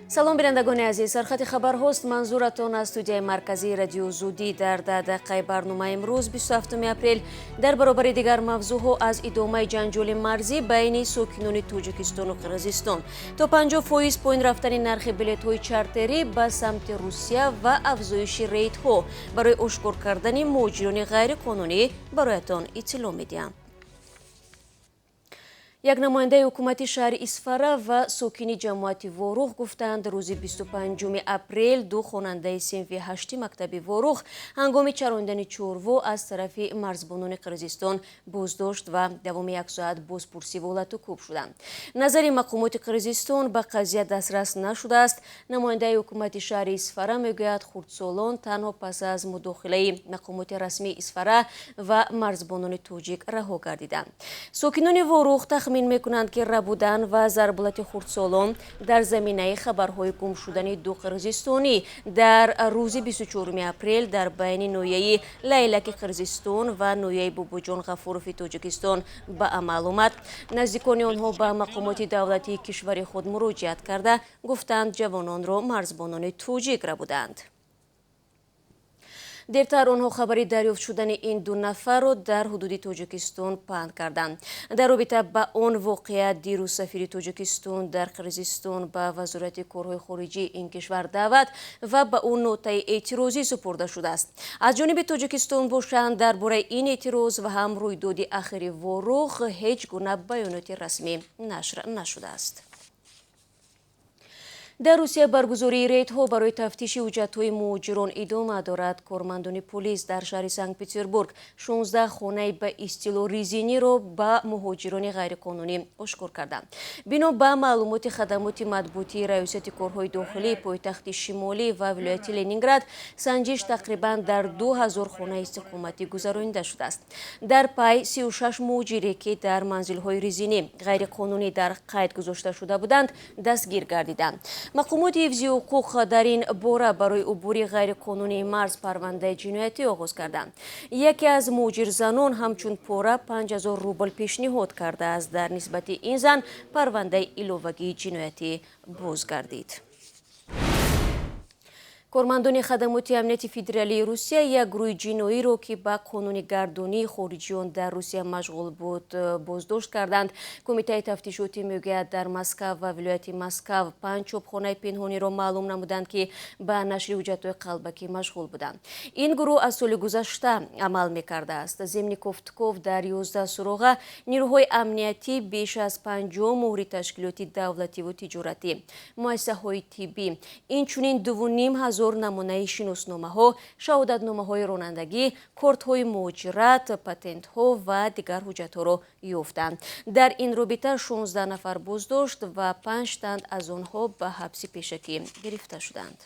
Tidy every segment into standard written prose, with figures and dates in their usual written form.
Салом, бинандагони азиз. Сархати хабарҳост манзуратон аз студияи марказии Радиои Озодӣ дар 10 дақиқаи барномаи имрӯз, 27 апрел. Дар баробари дигар мавзӯъҳо, аз идомаи ҷанҷоли марзӣ байни сокинони Тоҷикистону Қирғизистон, то 50% поин рафтани нархи билетҳои чартерӣ ба самти Русия ва афзоиши рейдҳо барои ошкор кардани муҳоҷирони ғайриқонунӣ бароятон иттилоъ медиҳам. Як намояндаи ҳукумати шаҳри Исфара ва сокини ҷамоати Ворух гуфтанд, рӯзи 25 апрел ду хонандаи синфи ҳашти мактаби Ворух ҳангоми чарондани чорво аз тарафи марзбонони Қирғизистон боздошт ва давоми як соат бозпурсиву латукӯб шуданд. Назари мақомоти Қирғизистон ба қазия дастрас нашудааст. Намояндаи ҳукумати шаҳри Исфара мегӯяд, хурдсолон танҳо пас аз мудохилаи мақомоти расмии Исфара ва марзбонони тоҷик раҳо гардиданд. Сокинони Ворух тахмин мекунанд, ки рабудан ва зарбулати хурдсолон дар заминаи хабарҳои гум шудани ду қирғизистонӣ дар рӯзи 24 апрел дар байни ноҳияи Лайлаки Қирғизистон ва ноҳияи Бобоҷон Ғафурови Тоҷикистон ба амал омад. Наздикони онҳо ба мақомоти давлатии кишвари худ муроҷиат карда гуфтанд, ҷавононро марзбонони тоҷик рабуданд. Дертар онҳо хабари дарёфт шудани ин ду нафарро дар ҳудуди Тоҷикистон паҳн карданд. Дар робита ба он воқеа дирӯз сафири Тоҷикистон дар Қирғизистон ба Вазорати корҳои хориҷии ин кишвар даъват ва ба ӯ нотаи эътирозӣ супурда шудааст. Аз ҷониби Тоҷикистон бошанд, дар бораи ин эътироз ва ҳам рӯйдоди ахири Ворух ҳеҷ гуна баёноти расмӣ нашр нашудааст. Дар Русия баргузории рейдҳо барои тафтиши ҳуҷҷатҳои муҳоҷирон идома дорад. Кормандони полис дар шаҳри Санкт Петербург 16 хонаи ба истилоҳ резиниро ба муҳоҷирони ғайриқонунӣ ошкор карданд. Бино ба маълумоти хадамоти матбуотии Раёсати корҳои дохилии пойтахти шимолӣ ва вилояти Ленинград, санҷиш тақрибан дар 2000 хонаи истиқоматӣ гузаронида шудааст. Дар пай 36 муҳоҷире, ки дар манзилҳои резинӣ ғайриқонунӣ дар қайд гузошта шуда буданд, дастгир гардиданд. Мақомоти ҳифзи ҳуқуқ дар ин бора барои убури ғайриқонунии марз парвандаи ҷиноятӣ оғоз карданд. Яке аз муҳоҷирзанон ҳамчун пора 5000 рубл пешниҳод кардааст. Дар нисбати ин зан парвандаи иловагии ҷиноятӣ боз гардид. Кормандони хадамоти амнияти федералии Русия як гурӯҳи ҷиноиро, ки ба қонунигардонии хориҷиён дар Русия машғул буд, боздошт карданд. Кумитаи тафтишотӣ мегӯяд, дар Москав ва вилояти Москав панҷ чопхонаи пинҳониро маълум намуданд, ки ба нашри ҳуҷҷатҳои қалбакӣ машғул буданд. Ин гурӯҳ аз соли гузашта амал мекардааст. Зимни кофтуков дар 11 суроға нирӯҳои амниятӣ беш аз 50 муҳри ташкилоти давлативу тиҷоратӣ, муассисаҳои тиббӣ, инчунин 2500 намунаи шиносномаҳо, шаҳодатномаҳои ронандагӣ, кортҳои муҳоҷират, патентҳо ва дигар ҳуҷҷатҳоро ёфтанд. Дар ин робита 16 нафар боздошт ва панҷ тан аз онҳо ба ҳабси пешакӣ гирифта шуданд.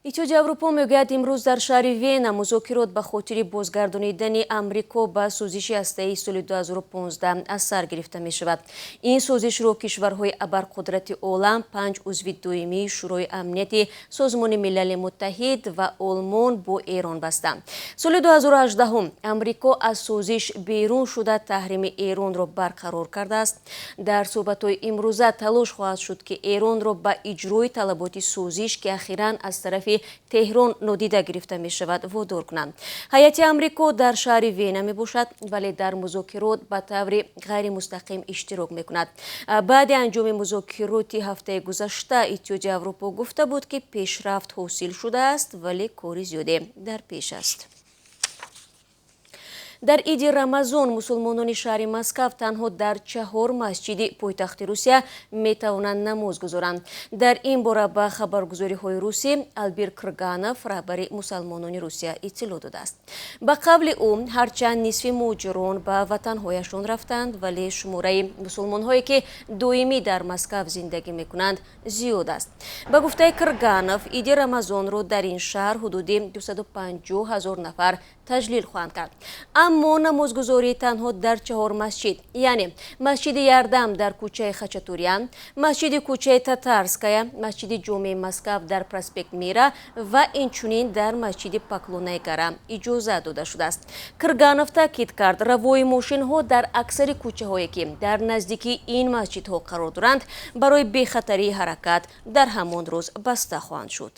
Иттиҳоди Аврупо мегӯяд, имрӯз дар шаҳри Вена музокирот ба хотири бозгардонидани Амрико ба созиши ҳастаии соли 2015 аз сар гирифта мешавад. Ин созишро кишварҳои абарқудрати олам, панҷ узви доимии Шӯрои амнияти Созмони Милали Муттаҳид ва Олмон бо Эрон бастанд. Соли 2018 Амрико аз созиш берун шуда, таҳрими Эронро барқарор кардааст. Дар суҳбатҳои имрӯза талош хоҳад шуд, ки Эронро ба иҷрои талаботи созиш, ки ахиран аз тарафи Теҳрон нодида гирифта мешавад, водор кунанд. Ҳайати Амрико дар шаҳри Вена мебошад, вале дар музокирот ба таври ғайримустақим иштирок мекунад. Баъди анҷоми музокироти ҳафтаи гузашта Иттиҳоди Аврупо гуфта буд, ки пешрафт ҳосил шудааст, вале кори зиёде дар пеш аст. Дар иди Рамазон мусулмонони шаҳри Москав танҳо дар чаҳор масҷиди пойтахти Русия метавонанд намоз гузоранд. Дар ин бора ба хабаргузориҳои русӣ Албир Крганов, раҳбари мусалмонони Русия, иттилоъ додааст. Ба қавли ӯ, ҳарчанд нисфи муҳоҷирон ба ватанҳояшон рафтанд, вале шумораи мусулмонҳое, ки доимӣ дар Москав зиндагӣ мекунанд, зиёд аст. Ба гуфтаи Крганов, иди Рамазонро дар ин шаҳр ҳудуди 250 000 нафар таҷлил хоҳанд кард. Аммо намозгузорӣ танҳо дар 4 масҷид, яъне масҷиди Ярдам дар кӯчаи Хачатурян, масҷиди кӯчаи Татарская, масҷиди Ҷомеи Москав дар проспект Мира ва инчунин дар масҷиди Поклонная гора иҷоза дода шудааст. Крганов таъкид кард, равои мошинҳо дар аксари кӯчаҳое ки дар наздикии ин масҷидҳо қарор доранд, барои бехатарии ҳаракат дар ҳамон рӯз баста хоҳанд шуд.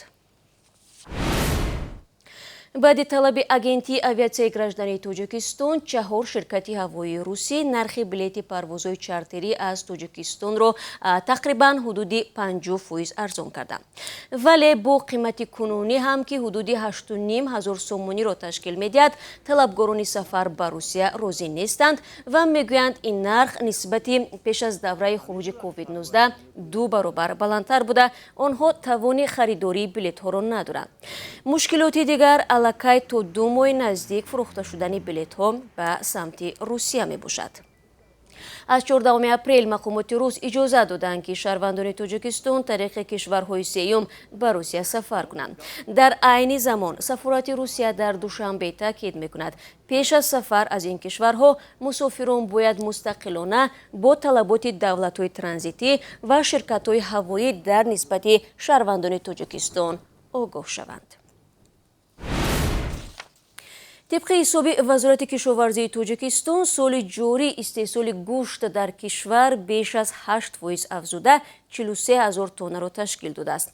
Баъди талаби агентии авиатсияи граждании Тоҷикистон, 4 ширкати ҳавоии русӣ нархи билети парвозҳои чартерӣ аз Тоҷикистонро тақрибан ҳудуди 50% арзон карданд. Вале бо қимати кунунӣ ҳам ки ҳудуди 8,5 ҳазор сомониро ташкил медиҳад, талабгорони сафар ба Русия розӣ нестанд ва мегӯянд, ин нарх нисбати пеш аз давраи хуруҷи COVID-19 2 баробар баландтар буда, онҳо тавони харидории билетҳоро надоранд. Мушкилоти дигар аллакай то 2 моҳи наздик фурӯхта шудани билетҳо ба самти Русия мебошад. Аз 14 апрел мақомоти рус иҷоза доданд, ки шаҳрвандони Тоҷикистон тариқи кишварҳои сеюм ба Русия сафар кунанд. Дар айни замон сафорати Русия дар Душанбе таъкид мекунад, пеш аз сафар аз ин кишварҳо мусофирон бояд мустақилона бо талаботи давлатҳои транзитӣ ва ширкатҳои ҳавоӣ дар нисбати шаҳрвандони Тоҷикистон огоҳ шаванд. Тибқи ҳисоби Вазорати кишоварзии Тоҷикистон, соли ҷорӣ истеҳсоли гӯшт дар кишвар беш аз 8% афзуда 43 000 тоннаро ташкил додааст.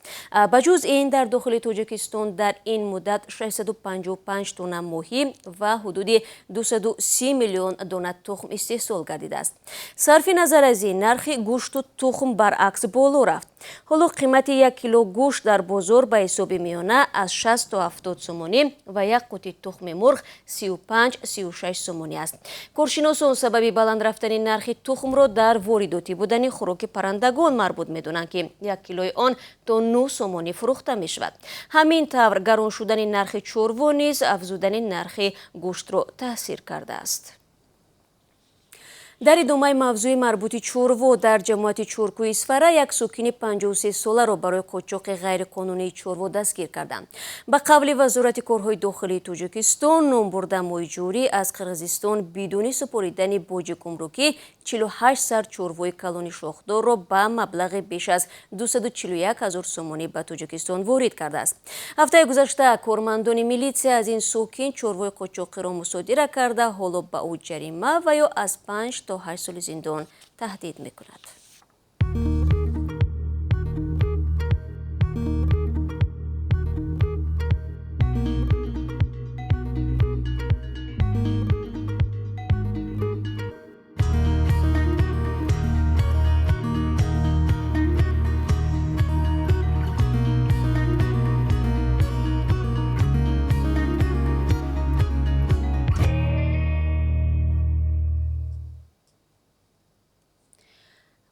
Ба ҷуз ин, дар дохили Тоҷикистон дар ин муддат 655 тонна моҳӣ ва ҳудуди 230 миллион дона тухм истеҳсол гардидааст. Сарфи назар аз ин, нархи гӯшту тухм баръакс боло рафт. Ҳоло қимати 1 кило гӯшт дар бозор ба ҳисоби миёна аз 60 то 70 сомонӣ ва як қути тухми мурғ 35-36 сомонӣ аст. Коршиносон сабаби баланд рафтани нархи тухмро дар воридотӣ будани хӯроки паррандагон марбут медонанд, ки 1 килои он то 9 сомонӣ фурӯхта мешавад. Ҳамин тавр, гарон шудани нархи чорво низ афзудани нархи гӯштро таъсир кардааст. Дар идомаи мавзӯи марбути чорво, дар ҷамоати Чоркӯи Исфара як сокини 53 соларо барои қочоқи ғайриқонунии чорво дастгир карданд. Ба қавли Вазорати корҳои дохилии Тоҷикистон, номбурда моҳи ҷорӣ аз Қирғизистон бидуни супоридани боҷи гумрукӣ 48 сар чорвои калони шохдорро ба маблағи беш аз 241 ҳазор сомонӣ ба Тоҷикистон ворид кардааст. Ҳафтаи гузашта кормандони милитсия аз ин сокин чорвои қочоқиро мусодира карда, ҳоло ба ӯ ҷарима ва ё аз 5 то 8 соли зиндон таҳдид мекунад.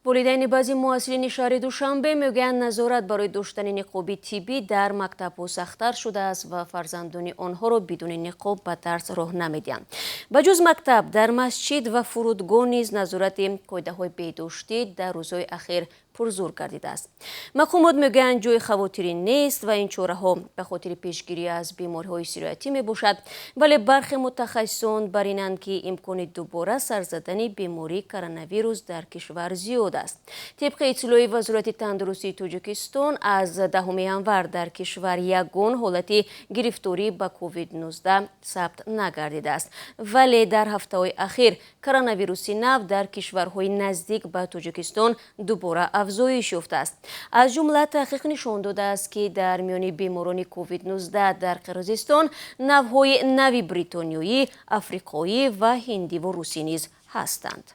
Волидайни баъзи муҳассилини шаҳри Душанбе мегӯянд, назорат барои доштани ниқоби тиббӣ дар мактабҳо сахттар шудааст ва фарзандони онҳоро бидуни ниқоб ба дарс роҳ намедиҳанд. Ба ҷуз мактаб, дар масҷид ва фурудгоҳ низ назорати қоидаҳои беҳдоштӣ дар рӯзҳои ахир пурзур гардидааст. Мақомот мегӯянд, ҷои хавотирӣ нест ва ин чораҳо ба хотири пешгирӣ аз бемориҳои сироятӣ мебошад. Вале бархе мутахассисон бар инанд, ки имкони дубора сар задани бемории коронавирус дар кишвар зиёд аст. Тибқи иттилои Вазорати тандурустии Тоҷикистон, аз 10 январ дар кишвар ягон ҳолати гирифторӣ ба COVID-19 сабт нагардидааст. Вале дар ҳафтаҳои ахир коронавируси нав дар кишварҳои наздик ба Тоҷикистон дубора афзоиш ёфтааст. Аз ҷумла, таҳқиқ нишон додааст, ки дар миёни беморони COVID-19 дар Қирғизистон навъҳои нави бритониёӣ, африқоӣ ва ҳиндиву русӣ низ ҳастанд.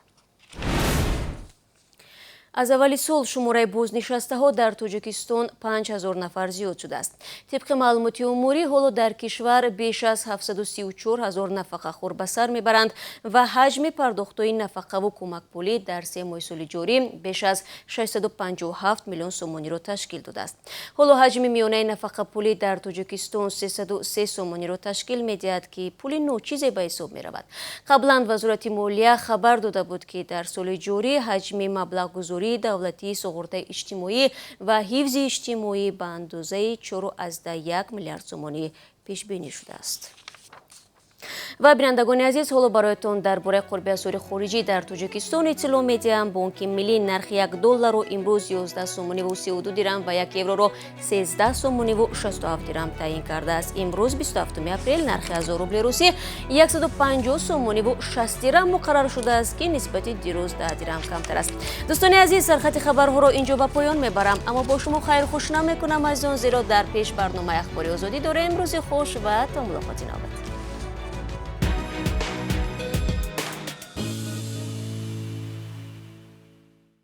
Аз аввали сол шумораи бознишастаҳо дар Тоҷикистон 5000 нафар зиёд шудааст. Тибқи маълумоти умурӣ, ҳоло дар кишвар беш аз 734 ҳазор нафақахӯр ба сар мебаранд ва ҳаҷми пардохтҳои нафақаву кӯмакпулӣ дар 3 моҳи соли ҷорӣ беш аз 657 миллион сомониро ташкил додааст. Ҳоло ҳаҷми миёнаи нафақапулӣ дар Тоҷикистон 303 сомониро ташкил медиҳад, ки пули ночизе ба ҳисоб меравад. Қаблан Вазорати молия хабар дода буд, ки дар соли ҷорӣ ҳаҷми маблағгузории давлатии суғуртаи иҷтимоӣ ва ҳифзи иҷтимоӣ ба андозаи 4,1 миллиард сомонӣ пешбинӣ шудааст. Ва бинандагони азиз, ҳоло бароятон дар бораи қурби асъори хориҷӣ дар Тоҷикистон иттилоъ медиҳам. Бонки Миллӣ нархи 1 долларро имрӯз 11 сомониву 32 дирам ва 1 евроро 13 сомониву 67 дирам таъин кардааст. Имрӯз, 27 апрел, нархи 1000 рубли русӣ 150 сомониву 60 дирам муқаррар шудааст, ки нисбати дирӯз 10 дирам камтар аст. Дӯстони азиз, сархати хабарҳоро инҷо ба поён мебарам, аммо бо шумо хайрхуш намекунам, азизон, зеро дар пеш барномаи Ахбори Озодӣ дорем. Рӯзи хуш ва то мулоқоти навбатӣ.